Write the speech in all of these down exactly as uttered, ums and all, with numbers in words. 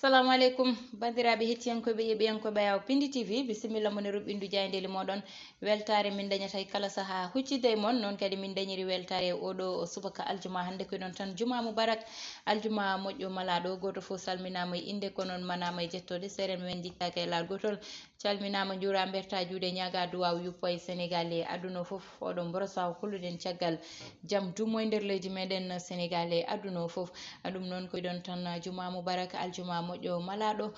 Assalamu aleykum, banndiraaɓe hettiyankooɓe, yeeɓiyankooɓe Ayaw Pindi T V, bisimilla mon e ruɓɓindu jaayndeeli mooɗon. Weltaare min dañata e kala sahaa huccitde e mon, noon kadi min dañiri weltaare e oɗo subaka aljuma hannde. Ko ɗon tan, juma mubarak, aljuma moƴƴo malaaɗo. Gooto fof salminaama e innde, ko noon manaama e jettode. Seeɗa men njittaaka e laawol gootol. Calminaama, njuuraa, mbertaa juuɗe, ñaagaa duwaaw yuppo e Senegaal e aduna o fof. Oɗon mborosaa o kulluɗen caggal jam duumo e nder leydi meɗen Senegaal e aduna o fof. Ɗum noon ko ɗon tan, juma mubarak, aljuma moƴƴo malaaɗo.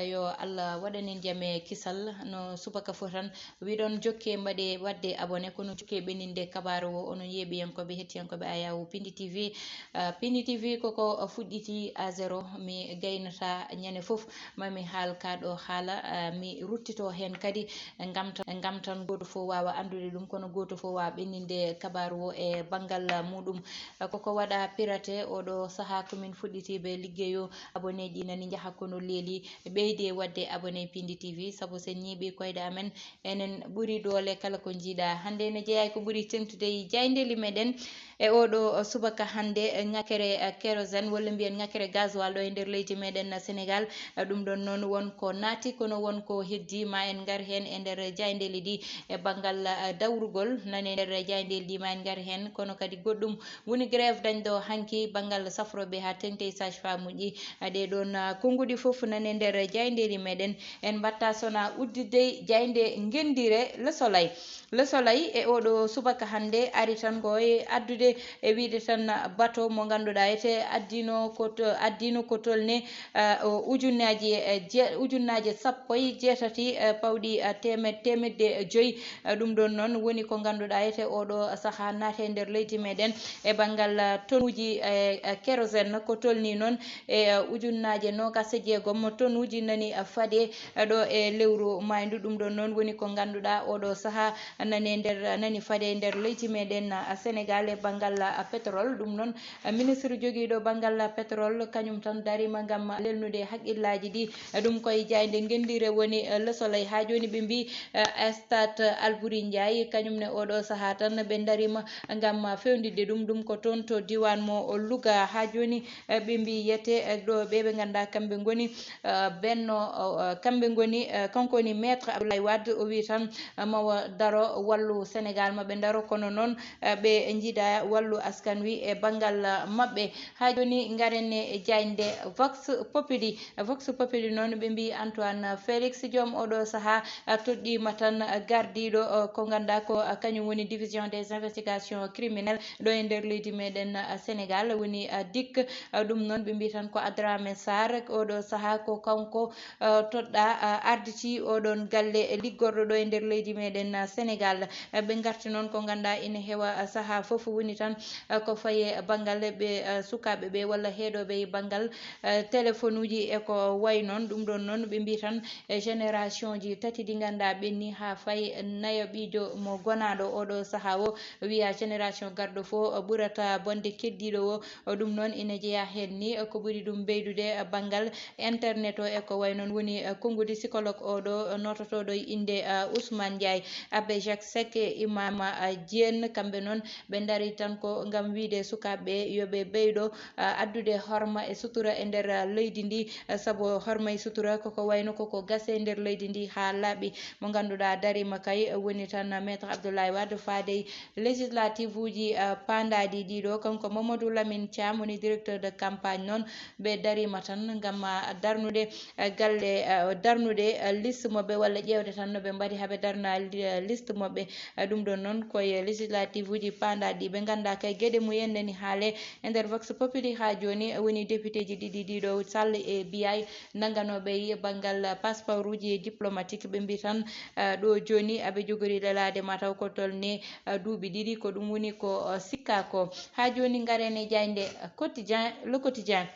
Yo Allah waɗan en jam e kisal. No subaka fof tan, wiɗon jokke mbaɗe waɗde abonné, kono jokke ɓenninde kabaaru o, onon yeeɓiyankooɓe, hettiyankooɓe Ayaw Pindi T V. Ah, Pindi T V koko fuɗɗiti à zéro, mi gaynata ñande fof, mami haal ka ɗo haala, ah, mi ruttito heen kadi ngam tan, ngam tan gooto fof waawa anndude ɗum, kono gooto fof waawa ɓenninde kabaaru o e banngal muɗum. Ah, koko waɗa pirate oɗo sahaa, ko min fuɗɗiti be liggey o, abonné ji nani njaha kono leeli, ɓeyde waɗde abonné Pindi T V, sabu sen ñiiɓi koyɗe amen, enen ɓuri doole kala ko njiiɗa. Hannde ene jeyaa ko ɓuri teŋtude e jaayndeeli meɗen e oɗo subaka hannde, ŋakere, eh, kérosène, walla mbiyen ŋakere gasoil ɗo e nder leydi meɗen Senegaal. Eh, ɗum ɗon noon won ko naati, kono won ko heddi, ma en ngar heen e nder jaayndeeli ɗi e banngal, eh, dawrugol. Nane nder jaayndeeli ɗi ma en ngar heen, kono kadi goɗɗum woni grève dañɗo hanki banngal safrooɓe haa teŋti e sage-femme uji. Eh, ɗee ɗoon, eh, konnguɗi fof nane nder jaayndeeli meɗen. En mbaɗta sona udditde jaaynde ngenndire Le Soleil. Le Soleil e oɗo subaka hannde ari tan ko e addude e wiyde tan bato mo ngannduɗaa ete addino ko to, addino ko tolni, eh, o ujunnaaji, eh, je-, ujunnaaji sappo e jeetati, eh, pawɗi, eh, teemed-, teemedde joyi. Eh, ɗum ɗon noon woni ko ngannduɗaa ete oɗo sahaa naate nder leydi meɗen e banngal, eh, tonuuji, eh, eh, kérosène ko tolni noon e, eh, ujunnaaje noogaas e jeegom tonuuji nani, eh, faɗe, eh, ɗo e lewru maayndu. Ɗum ɗon noon woni ko ngannduɗaa oɗo sahaa nani nder, nani faɗe nder leydi meɗen, eh, Senegaal e banngal, eh, pétrole. Ɗum noon, eh, ministre jogiiɗo banngal pétrole kañum tan dariima ngam lelnude haqqillaaji ɗi. Eh, ɗum koye jaaynde ngenndire woni, eh, Le Soleil. Haa jooni ɓe mbii, eh, Stade Alboury Ndiaye, kañum ne oɗo sahaa tan ɓe dariima ngam fewnditde ɗum. Ɗum ko toon to diiwaan mo Louga. Haa jooni, eh, ɓe mbii yete, eh, ɗo ɓe ɓe ngannduɗaa kamɓe ngoni, eh, Benno, eh, kamɓe ngoni, eh, kanko woni Maître Abdoulaye Wade, o wii tan, eh, mawa daro wallu Senegaal, ma ɓe daro, kono noon, eh, ɓe njiɗa wallu askan wi e banngal, eh, maɓɓe. Haa jooni ngaren e jaaynde Vox Populi. Vox Populi noon ɓe mbii Antoine Félix, joom oɗo sahaa, eh, toɗɗiima tan, eh, gardiiɗo, eh, ko ngannduɗaa ko, eh, kañum woni Division des Investigations Criminelles ɗo e nder leydi meɗen, eh, Senegaal, woni, eh, dik. Eh, ɗum noon ɓe mbii tan ko Adramé Sarr, oɗo sahaa ko kanko, eh, toɗɗaa, eh, arditi oɗon galle liggorɗo ɗo e nder leydi meɗen, eh, Senegaal. Eh, ɓe ngarti noon ko ngannduɗaa ina heewa, eh, sahaa fof woni tan, eh, ko faye banngal ɓe, eh, sukaaɓe ɓe walla heeɗooɓe e banngal, eh, téléphone uji e ko wayi noon. Ɗum ɗon noon ɓe mbii tan e génération ji tati ɗi ngannduɗaa ɓenni haa fayi nayaɓiijo mo gonaaɗo oɗo sahaa o, wiya génération garɗo fof ɓurata bonde keddiiɗo o. Ɗum noon ina jeyaa heen ni ko ɓuri ɗum ɓeydude banngal internet o e ko wayi noon woni konnguɗi psychologue oɗo nototooɗo e innde, uh, Ousmane Ndiaye, Abbé Jacques Seck e Imama, uh, Diène. Kamɓe noon ɓe ndarii tan ko ngam wiyde sukaaɓe ɓe yo ɓe ɓeydo, uh, addude horma e sutura e nder, uh, leydi ndi, uh, sabu horma e sutura koko wayno koko gase e nder leydi ndi haa laaɓi. Mo ngannduɗaa dariima kay, uh, woni tan, uh, Maître Abdoulaye Wade faade e législative uji, uh, paandaaɗi ɗiɗo. Kanko Mamadou Lamine Thiam woni directeur de campagne noon, ɓe dariima tan ngam, uh, darnude, uh, galle, uh, darnude, uh, liste maɓɓe walla ƴeewde tan no ɓe mbaɗi haa ɓe darna li-, uh, liste maɓɓe. Uh, ɗum ɗon noon koye législative uji paandaaɗi ɗi ɓe ngannduɗaa kay geɗe mumen nani haale e nder Vox Populi haa jooni, uh, woni député ji ɗiɗi ɗiɗo Sall e Biaye nannganooɓe e banngal passeport uji diplomatique. Ɓe mbii tan, uh, ɗo jooni aɓe jogori lelaade mataw ko tolni, uh, duuɓi ɗiɗi, ko ɗum woni ko, uh, sikkaa ko. Haa jooni ngaren e jaaynde, uh, Quotidien, Le Quotidien.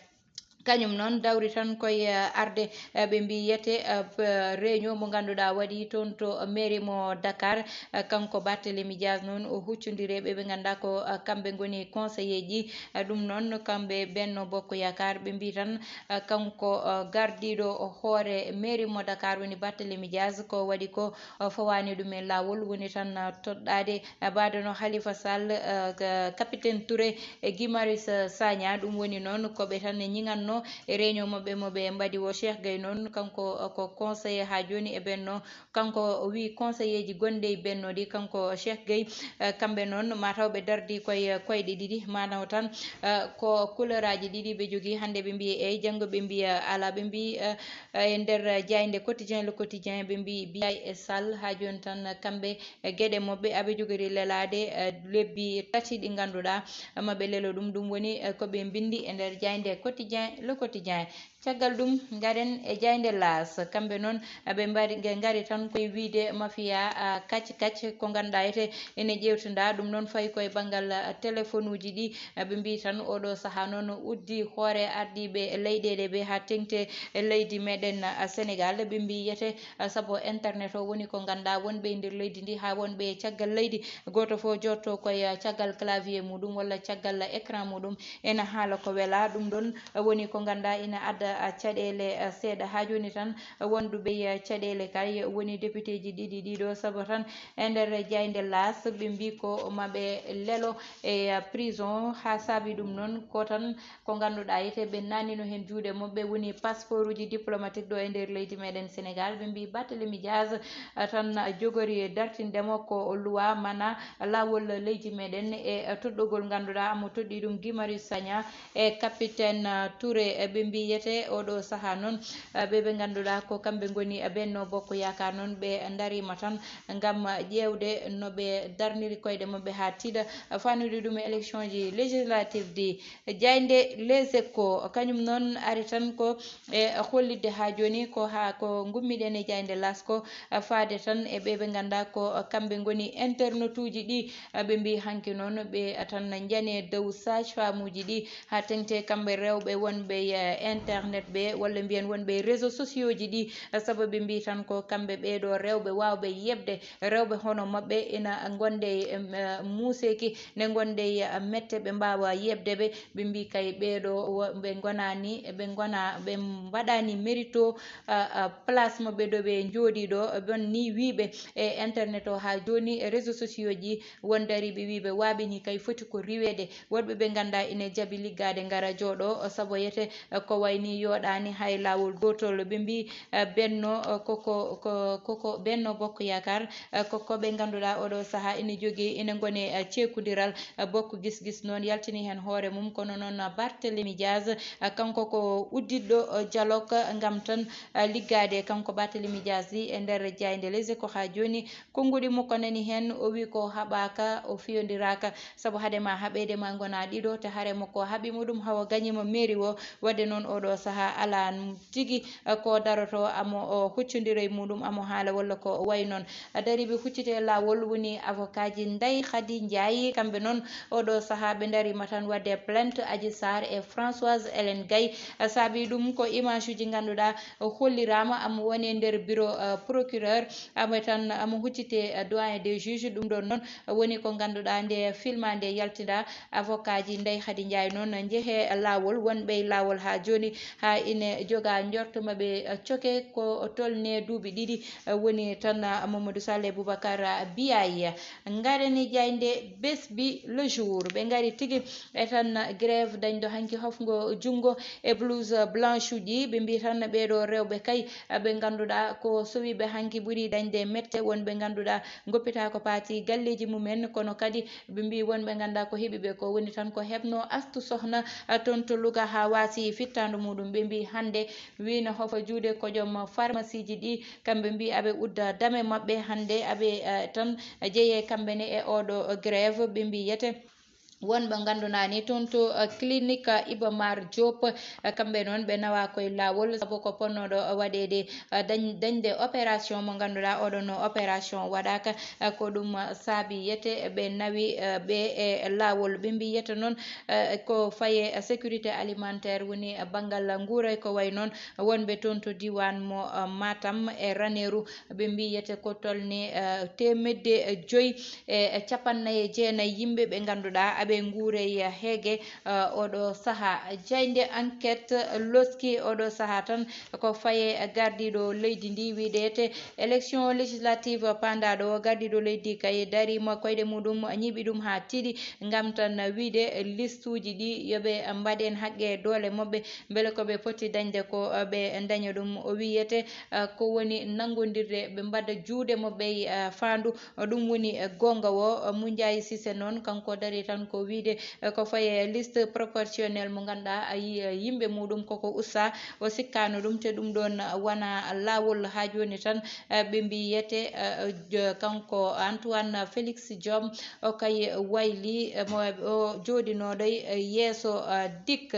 Kañum noon dawri tan koye, uh, arde, uh, ɓe mbii yete, uh, p-, réunion mo ngannduɗaa waɗi toon to mairie mo Dakar. Uh, kanko Barthélémy Dias noon o huccondiri e ɓe ɓe ngannduɗaa ko, uh, kamɓe ngoni conseiller ji. Uh, ɗum noon kamɓe Benno Bokk Yaakaar ɓe mbii tan, uh, kanko, uh, gardiiɗo hoore mairie mo Dakar woni Barthélémy Dias, ko waɗi ko, uh, fawaani ɗum e laawol, woni tan, uh, toɗɗaade, uh, mbaɗano Khalifa Sall, uh, ka-, capitaine Touré e Guy Marius Sagna. Ɗum woni noon ko ɓe tan ñiŋatno E réunion maɓɓe mo ɓe mbaɗi o, Cheikh Gueye noon, kanko ko conseiller haa jooni e Benno. Kanko o wii conseiller ji gonɗi e Benno ɗi, kanko Cheikh Gueye, eh, kamɓe noon mataw ɓe dardi koye koyɗe ɗiɗi, mataw tan, eh, ko couleuraaji ɗiɗi ɓe jogii. Hannde ɓe mbii eyi, janngo ɓe mbiya alaa. Ɓe mbii, eh, eh, e nder jaaynde Quotidien, Le Quotidien, ɓe mbii Biaye e Sall haa jooni tan kamɓe, eh, geɗe maɓɓe aɓe jogori lelaade, eh, lebbi tati ɗi ngannduɗaa maɓe lelo ɗum. Ɗum woni, eh, ko ɓe mbinndi e nder jaaynde Quotidien, Le Quotidien. Caggal ɗum, ngaren e jaaynde L'As. Kamɓe noon, ɓe mbaɗi, ɓe ngari tan koye wiyde mafia, ah, kacci kacci, ko ngannduɗaa ete ene ƴeewtinda. Ɗum noon fayi koye banngal, ah, telefonuuji ɗi. Ah, ɓe mbii tan oɗo sahaa noon uddi hoore ardiiɓe leyɗeele ɓe haa teŋti e leydi meɗen, ah, Senegaal. Ɓe mbii yete, ah, sabu internet o woni ko ngannduɗaa wonɓe e nder leydi ndi haa wonɓe e caggal leydi. Gooto fof jotto koye, ah, caggal clavier muɗum walla caggal écran muɗum. Ena haala ko welaa. Ɗum ɗoon woni ko ngannduɗaa ina adda, ah, caɗeele, ah, seeɗa. Haa jooni tan, ah, wonduɓe, ah, caɗeele kay woni député ji ɗiɗi ɗiɗo, sabu tan e nder jaaynde L'As ɓe mbii ko maɓe lelo e, ah, prison. Haa saabi ɗum noon ko tan ko ngannduɗaa ete ɓe naatnino heen juuɗe maɓɓe woni passeport uji diplomatique ɗo e nder leydi meɗen Senegaal. Ɓe mbii Barthélemy Diaz, ah, tan jogori dartinde mo ko luwa mana laawol leydi meɗen e toɗɗogol ngannduɗaa omo toɗɗii ɗum Guy Marius Sagna e capitaine, ah, Touré. E ɓe mbii yete oɗo sahaa noon, ah, ɓe ɓe ngannduɗaa ko kamɓe ngoni, ah, Benno Bokk Yaakaar noon ɓe ndariima tan ngam ƴeewde no ɓe darniri koyɗe maɓɓe haa tiiɗa, ah, fannude ɗum e élection ji législative ɗi. Jaaynde Les Échos kañum noon ari tan ko e hollitde haa jooni ko haa ko ngummiɗen e jaaynde L'As ko, ah, faade tan e ɓe ɓe ngannduɗaa ko, ah, kamɓe ngoni internetuuji ɗi. Ah, ɓe mbii hanki noon ɓe tan njane dow sage-femme uji ɗi haa teŋti kamɓe rewɓe wonɓe, eh, internet ɓe walla mbiyen wonɓe e réseaux sociaux ji ɗi. Ah, sabu ɓe mbii tan ko kamɓe ɓeeɗo rewɓe waawɓe yeɓde rewɓe hono maɓɓe ina ngonde e, em, eh, muuseeki, nde ngonde e, eh, mette ɓe mbaawa yeɓde ɓe. Ɓe mbii kay ɓeeɗo wo-, ɓe ngonaani, ɓe ngona, ɓe mbaɗaani mérito, ah, ah, place maɓɓe ɗo ɓe njooɗii ɗo, ɓen ni wiiɓe e internet o haa jooni e réseaux sociaux ji won dariiɓe wiiɓe waaɓe ni kay foti ko riweede. Woɗɓe ɓe ngannduɗaa ina jaɓi liggaade ngara jooɗo, sabu yete ko wayni yooɗaani hay laawol gootol. Ɓe mbii, eh, Benno, eh, koko, ko, koko Benno Bokk Yaakaar, eh, koko ɓe ngannduɗaa oɗo sahaa ina jogii, ina ngoni, eh, ceekundiral, eh, bokku gis-gis noon yaltini heen hoore mum, kono noon Barthélemy Diaz, eh, kanko ko udditɗo, eh, dialogue ngam tan, eh, liggaade kanko Barthélemy Diaz e nder jaaynde Les Échos haa jooni. Konnguɗi makko nani heen, o wii ko haɓaaka, o fiyondiraaka, sabu hade ma haɓeede ma ngona ɗiɗo, te hare makko haɓi mo ɗum hawa gañi mo mairie o. Waɗde noon oɗo sahaa alaa n-, tigi, eh, ko daroto amo o huccondira e muɗum amo haala walla ko o wayi noon. Dariiɓe huccite e laawol woni avocat ji Ndeye Khady Ndiaye, kamɓe noon oɗo sahaa ɓe ndariima tan waɗde plainte Adji Sarr e Françoise Hélène Gaye. Eh, saabi ɗum ko image uji ngannduɗaa holliraama amo woni e nder bureau, eh, procureur. Amo tan, amo huccite, eh, doyen des juges. Ɗum ɗon noon woni ko ngannduɗaa nde filma nde yaltinda. Avocat ji Ndeye Khady Ndiaye noon njehe laawol, wonɓe e laawol haa jooni, haa ine joga njorto maɓɓe, eh, coke ko tolne duuɓi ɗiɗi, eh, woni tan, eh, Mamadou Sall e Boubacar, eh, Biaye. Ngaren e jaaynde Besbi Le Jour. Ɓe ngari tigi e tan grève dañɗo hanki hofngo junngo e blouse blanche uji. Ɓe mbii tan ɓeeɗo rewɓe kay, ɓe ngannduɗaa ko sowiiɓe hanki ɓuri dañde mette, wonɓe ngannduɗaa ngoppitaako paati galleeji mumen, kono kadi ɓe mbii wonɓe ngannduɗaa ko heɓi ɓe ko woni tan ko heɓno astu sohna, a, toon to Louga haa waasi fittaandu muɗum. Ɓe mbii hannde wiino hofa juuɗe ko joom pharmacie ji ɗi, kamɓe mbii aɓe udda dame maɓɓe hannde, aɓe, a, tan jeyee kamɓe ne e oɗo grève. Ɓe mbii yete wonɓe ngannduɗaa ni toon to, a, clinique, a, Iba Mar Diop, a, kamɓe noon ɓe nawa koye laawol sabu ko ponnoɗo, a, waɗeede, a, dañ-, dañde opération mo ngannduɗaa oɗon no opération waɗaaka, a, ko ɗum, a, saabi yete ɓe nawi, a, ɓe e laawol. Ɓe mbii yete noon, a, ko faye, a, sécurité alimentaire woni, a, banngal nguura ko wayi noon wonɓe toon to diiwaan mo, a, Matam e Raneeru. Ɓe mbii yete ko tolni, eh, teemedde, eh, joyi e, e cappannayi e jeenayi yimɓe ɓe ngannduɗaa ɓe nguurey heege oɗo saha. Jaynde Enquête loski oɗo saha tan ko faye gardiiɗo leydi ndi, wiide ete élection législative pandaɗo o, gardiiɗo leydi kay darima koyɗe muɗum, ñiiɓi ɗum haa tiiɗi, ngam tan wiide listuuji ɗi yoɓe mbaɗen haqqe doole moɓɓe, mbele ko ɓe poti dañde ko ɓe daña ɗum. O wiyete ko woni nanngondirde ɓe mbaɗa juuɗe moɓɓe e faandu. Ɗum woni, eh, goonga o. Munjaayi Sise noon, kanko dari tan ko wiyde, eh, ko faye liste proportionnel mo ngannduɗaa a yi-, eh, yimɓe muɗum koko usta. O sikkaano ɗum, te ɗum ɗoon wona laawol. Haa jooni tan, eh, ɓe mbiyete, eh, j-, kanko Antoine Félix Diome, o kay wayli, eh, mo o jooɗinooɗo e yeeso, eh, dik.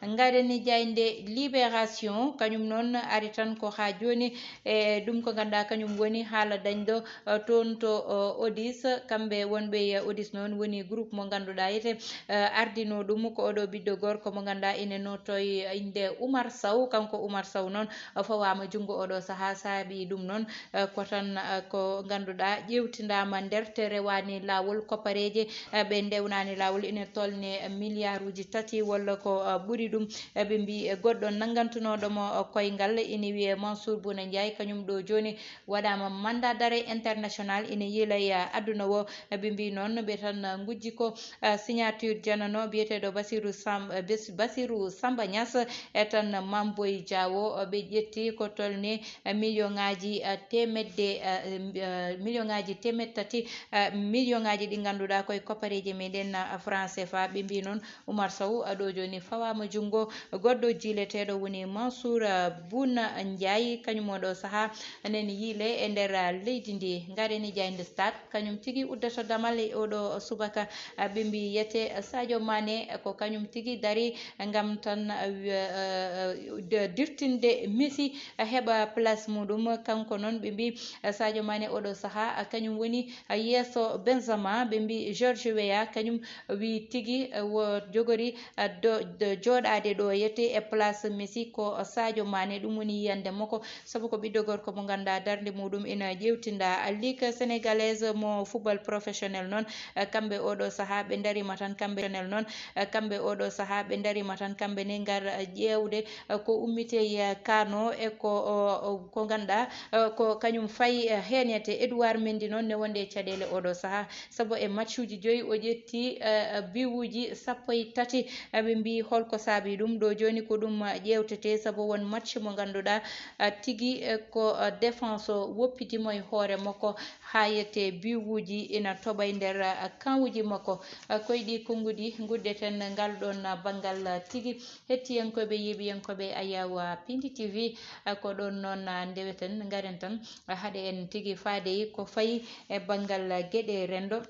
Ngaren jaynde Libération, kañum noon ari tan ko haa jooni. E ɗum ko ngannduɗaa kañum woni haala dañɗo, eh, toon to, eh, Odis. Kamɓe wonɓe e Odis noon woni groupe mo ngannduɗaa ete, eh, ardino ɗum ko oɗo ɓiɗɗo gorko mo ngannduɗaa ene notoy innde Oumar Sow. Kanko Oumar Sow noon, eh, fawaama junngo oɗo sahaa. Saabi ɗum noon, eh, ko tan, eh, ko ngannduɗaa ƴeewtindaama nder te rewaani laawol, koppareeje, eh, ɓe ndewnaani laawol ene tolne miliyaaruuji tati walla ko, eh, ɓuri ɗum. Eh, ɓe mbii, eh, goɗɗo nanngantunooɗo mo, eh, koyngal ene wiyee Mansour Bouna Ndiaye, kañum ɗo jooni waɗaama mandat d'arrêt international, ene yiila e, eh, aduna o. Eh, ɓe mbii noon ɓe tan, eh, ngujji ko, eh, signature janano biyeteeɗo Bassirou Sam-, eh, Bas-, Bassirou Samba Niass e tan Mame Boye Diao, eh, ɓe ƴetti ko tolni, eh, million ŋaaji, eh, teemedde, eh, eh, million ŋaaji teemeɗɗe tati, eh, million ŋaaji ɗi ngannduɗaa koye koppareeje meɗen, eh, franc C F A. Ɓe mbii noon Oumar Sow, eh, ɗo jooni fawaama junngo goɗɗo jiileteeɗo woni Mansour, eh, Boun Ndiaye, kañum oɗo sahaa enen yiile e nder, eh, leydi ndi. Ngaren jaynde Stade, kañum tigi uddata damal e oɗo subaka, eh, ɓe mbii yete, eh, Sadio Mané, eh, ko kañum tigi dari ngam tan, eh, wi-, eh, eh, de-, dirtinde Messi, eh, heɓa place muɗum. Kanko noon ɓe mbii, eh, Sadio Mané oɗo sahaa, eh, kañum woni, eh, yeeso Benzema. Ɓe mbii George Weah kañum wii tigi, eh, wo jogori, eh, do, do jooɗaade ɗo yete e place Messi ko Sadio Mané. Ɗum woni yiyannde makko, sabu ko ɓiɗɗo gorko mo ngannduɗaa darnde muɗum ina ƴeewtinda. Ligue sénégalaise mo football professionnel noon, eh, kamɓe oɗo sahaa ɓe ndariima tan, kamɓe noon, eh, kamɓe oɗo sahaa ɓe ndariima tan, kamɓe ne ngar, eh, ƴeewde, eh, ko ummitee, eh, Kano e ko, o, o, ko ngannduɗaa, eh, ko kañum fayi, eh, heen yete. Edouard Mendy noon ne wonde e caɗeele oɗo sahaa, sabu e matchuuji joyi o ƴetti, eh, biwuuji sappo e tati. Eh, ɓe mbii holko saabi ɗum? Ɗo jooni ko ɗum, eh, ƴeewtetee, sabu won match mo ngannduɗaa, eh, tigi, eh, ko, eh, défense o woppiti mo e hoore makko, haa yette biwuuji ina toɓa e nder, eh, kanwuji makko. Eh, koye ɗi konnguɗi nguddeten ngal ɗoon, eh, banngal, eh, tigi. Hettiyankooɓe, yeeɓiyankooɓe Ayawa Pindi T V, eh, ko ɗoon noon, eh, ndeweten, ngaren tan, eh, haɗe en tigi faade ko fayi e banngal, eh, geɗe renndo.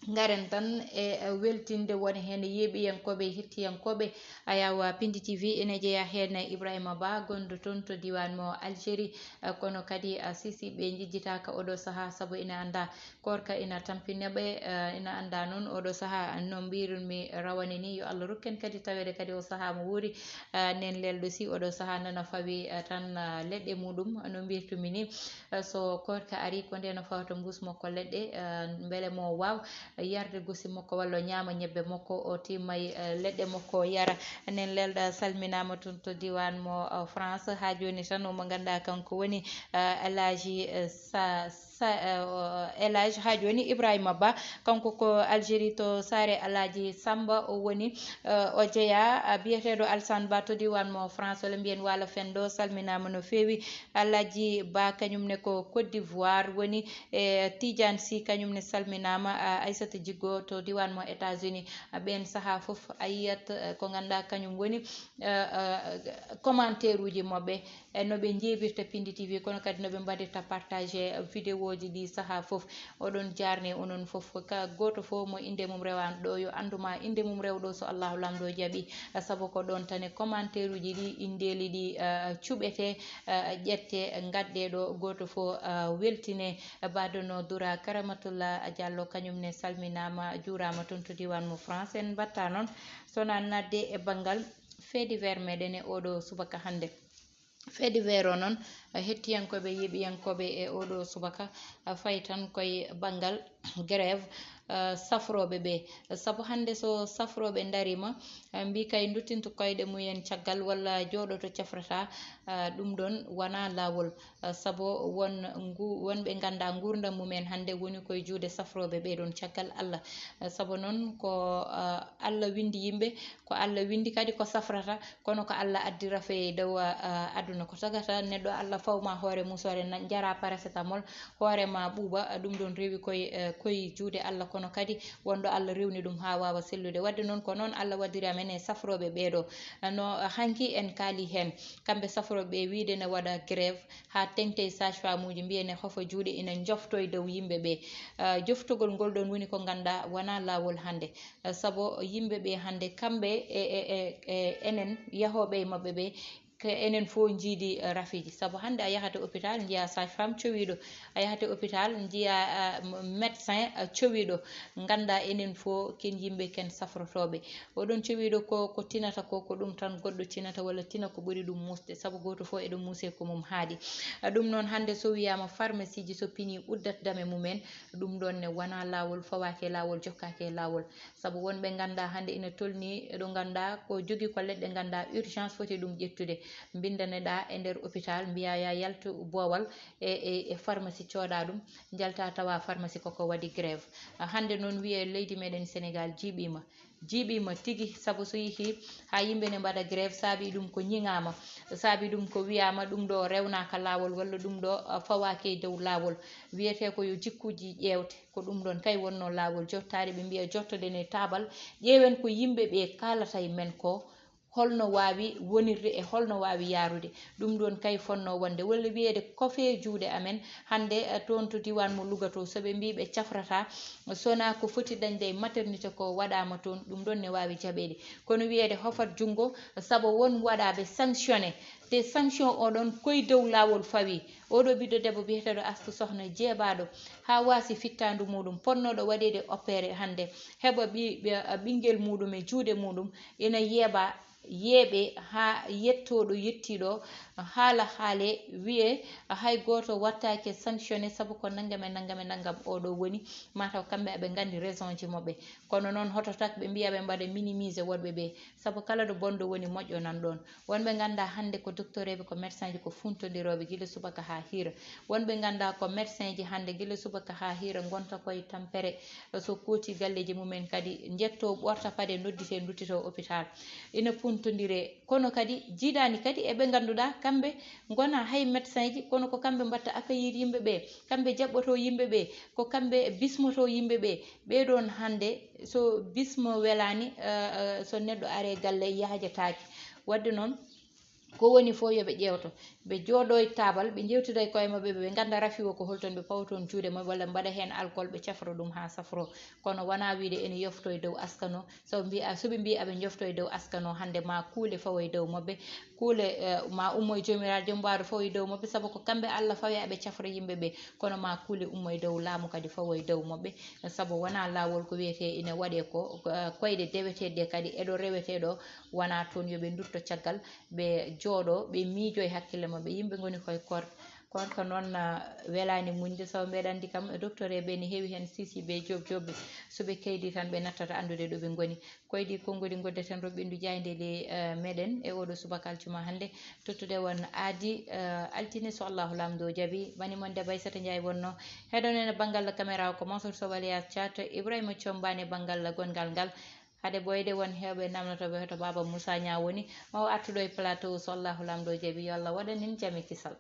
Ngaren tan e, eh, weltinde won heen yeeɓiyankooɓe, hettiyankooɓe Ayawa Pindi T V. Ene jeyaa heen Ibrahima Ba, gonɗo toon to diiwaan mo Algérie, eh, kono kadi, eh, sisi ɓe njejjitaaka oɗo sahaa, sabu ina anndaa koorka ina tampina ɓe, eh, ina anndaa noon oɗo sahaa no mbirunmi rawane ni. Yo Allah rokku en kadi taweede kadi o sahaa mo wuuri, eh, nen lelɗo si oɗo sahaa nana fawi, eh, tan, eh, leɗɗe muɗum no mbirtumi ni. Eh, so koorka ari, ko nde no fawta mbuus makko leɗɗe, eh, mbele mo waaw yarde gosi makko walla o ñaama ñebbe makko, o timmay, eh, leɗɗe makko o yara. Nen lelɗa salminaama toon to diiwaan mo, eh, France. Haa jooni tan omo ngannduɗaa kanko woni, eh, El Hadji, eh, Sa-, Sa-, eh, o, El Hadj haa jooni Ibrahima Ba, kanko ko Algérie to Saare Alhaji Samba o woni, eh, o jeyaa, ah, biyeteeɗo Alsan Ba to diiwaan mo France, walla mbiyen Waalo Fenndo, salminaama no feewi. Alhaji Ba kañum ne ko Côte d'Ivoire woni, e Tidiane Sy kañum ne salminaama, ah, Aissata Djigo to diiwaan mo États-Unis. Ah, ɓeen sahaa fof a yiyat, eh, ko ngannduɗaa kañum woni, eh, eh, commentaire uji maɓɓe. E no ɓe njeeɓirta Pindi T V, kono kadi no ɓe mbaɗirta partagé vidéoji ɗi sahaa fof. Oɗon jaarne onon fof, ka gooto fof mo innde mum rewaano ɗo, yo anndu ma innde mum rew ɗo so Allahu Laamɗo jaɓi. Sabu ko ɗoon tan e commentaire uji ɗi, inndeeli ɗi, eh, cuɓete, eh, ƴette, ngaɗɗe ɗo, gooto fof, eh, weltine. Badono Dura Karamatullah Diallo, kañum ne salminaama, juuraama toon to diiwaan mo France. En mbaɗta noon, so wonaa naatde e banngal fait divers meɗen e oɗo subaka hannde. Fait divers o noon, hettiyankooɓe, yeeɓiyankooɓe e oɗo subaka, fayi tan koye banngal grève, eh, safrooɓe ɓe. Sabu hannde so safrooɓe ndariima, eh, mbi kay nduttinto koyɗe mumen caggal walla jooɗoto cafrata, eh, ɗum ɗoon wonaa laawol. Eh, sabu won ngu-, wonɓe nganndaa nguurndam mumen hannde woni koye juuɗe safrooɓe ɓee ɗoon caggal Allah. Eh, sabu noon ko, eh, Allah winndi yimɓe, ko Allah winndi kadi ko safrata, kono ko Allah addi rafi e dow, eh, aduna. Ko tagata neɗɗo Allah fawma hoore musoore na-, njara paracétamol, hoore ma ɓuuɓa, ɗum ɗoon rewi koye, eh, koye juuɗe Allah, kono kadi wonɗo Allah rewni ɗum haa waawa sellude. Waɗde noon ko noon Allah waɗiri amen e safrooɓe ɓee ɗoo. No hanki en kaali heen, kamɓe safrooɓe ɓee wiyde ne waɗa grève haa teŋti e sage-femme uji mbiye ne hofa juuɗe ina njofto e dow yimɓe ɓee. Eh, joftogol ngol ɗoon woni ko nganndaa wonaa laawol hannde. Eh, sabu yimɓe ɓee hannde kamɓe e, e, e, e enen yahooɓe e maɓɓe ɓee, ko enen fof njiidi, eh, rafiiji. Sabu hannde a yahata hôpital, njiya sage-femme cowiiɗo. A yahata hôpital, njiya, ah, m-, médecin, ah, cowiiɗo. Ngannda enen fof ken yimɓe, ken safrotooɓe. Oɗon cowiiɗo ko, ko tinata ko, ko ɗum tan goɗɗo tinata walla tina ko ɓuri ɗum muusde. Sabu gooto fof eɗo muuse ko mum haaɗi. Ah, ɗum noon hannde so wiyaama pharmacie ji so pini uddat dame mumen, ɗum ɗoon ne wonaa laawol, fawaaki e laawol, jokkaaki e laawol. Sabu wonɓe ngannda hannde ina tolni eɗo ngannda ko jogii ko leɗɗe ngannda urgence foti ɗum ƴettude. Mbindaneɗa e nder hôpital, mbiya ya yaltu boowal e, e, e pharmacie cooda ɗum, njalta tawa pharmacie koko waɗi grève. Ah, hannde noon wiye leydi meɗen Sénégal jiiɓiima. Jiiɓiima tigi, sabu so yehi haa yimɓe ne mbaɗa grève, saabi ɗum ko ñiŋaama, saabi ɗum ko wiyaama ɗum ɗo rewnaka laawol walla ɗum ɗo, ah, fawaaki e dow laawol. Wiyete ko yo jikkuuji ƴeewte, ko ɗum ɗon kay wonno laawol jottaade. Ɓe mbiya jottoɗen e taabal, ƴeewen ko yimɓe ɓe kaalata e men ko, holno waawi wonirde e holno waawi yaarude. Ɗum ɗon kay fonno wonde, walla wiyeede kofe juuɗe amen hannde, eh, toon to diiwaan mo Louga to, so ɓe mbii ɓe cafrata, so wonaa ko foti dañde e maternité ko waɗaama toon, ɗum ɗon ne waawi jaɓeede. Kono wiyeede hofat junngo, sabu won waɗaaɓe sanctionné, te sanction o ɗon koye dow laawol fawi. Oɗo ɓiɗɗo debbo biyeteeɗo Astu Sohna jeeɓaaɗo haa waasi fittaandu muuɗum, potnooɗo waɗeede opéré hannde, heɓa ɓi-, ɓi-, ɓinngel muuɗum e juuɗe muuɗum, ina yeeɓa yeeɓe haa yettoo ɗo yettii ɗo, haala haale, wiyee hay gooto wattaake sanctionné sabu ko nanngam e nanngam e nanngam oɗo woni, mataw kamɓe aɓe nganndi raison ji maɓɓe. Kono noon hoto tak ɓe mbiya ɓe mbaɗa minimisé woɗɓe ɓe, sabu kala ɗo bonɗo woni moƴƴo nan ɗoon. Wonɓe ngannda hannde ko docteur eɓe, ko médecin ji, ko funtondirooɓe gila subaka haa hiira. Wonɓe ngannda ko médecin ji hannde gila subaka haa hiira ngonta koye tampere, so kooti galleeji mumen kadi njetto ɓorta paɗe noddite nduttito hôpital. Ina puntondire, kono kadi jiidaani kadi e ɓe ngannduɗaa kamɓe ngona hay médecin ji, kono ko kamɓe mbatta accueillir yimɓe ɓe, kamɓe jaɓɓoto yimɓe ɓe, ko kamɓe bismoto yimɓe ɓe. Ɓee ɗoon hannde so bismo welaani, eh, eh, so neɗɗo are galle yahajataake. Waɗde noon, ko woni fof yo ɓe ƴeewto, ɓe jooɗo e taabal, ɓe njewtida e koye maɓɓe, ɓe ngannda rafi o ko holton ɓe pawa toon juuɗe maɓɓe, walla mbaɗa heen alcool, ɓe cafra ɗum haa safro. Kono wonaa wiyde ene yofto e dow askano, so mbi-, a, so ɓe mbii aɓe njofto e dow askano, hannde ma kuule fawo e dow maɓɓe, kuule, eh, ma ummo e Joomiraaɗo Jom Mbaawɗo fawo e dow maɓɓe, sabu ko kamɓe Allah fawi aɓe cafra yimɓe ɓe, kono ma kuule ummo e dow laamu kadi fawo e dow maɓɓe, sabu wonaa laawol ko wiyetee ina waɗee ko, ko, eh, koyɗe deweteeɗe ɗe kadi eɗo rewetee ɗo, wonaa toon yo ɓe ndutto caggal, ɓe jooɗo, ɓe miijo e hakkille maɓɓe, yimɓe ngoni koye koor-, koorka noon, ah, welaani muñde, sabu mbeɗa anndi kam, docteur eɓe ne heewi heen sisi ɓe job jobɓe, so ɓe kaydi tan ɓe nattata anndude ɗo ɓe ngoni. Koyɗi konngoli ngoddeten roɓɓindu jaaynde ley, eh, meɗen e oɗo subaka aljuma hannde, tottude won aadi, eh, altine so Allahu Laamɗo jaɓi. Mani mon Debba Aissata Ndiaye wonno heɗonen e banngal caméra o ko Mansour Sow alias Thiat, Ibrahima Thiombane banngal gonngal ngal. Hade ɓooyde won heewɓe namnotooɓe hoto Baaba Moussa Niang woni, ma o artu ɗo e plateau so Allahu Laamɗo jaɓi. Yo Allah waɗan en jam e kisal.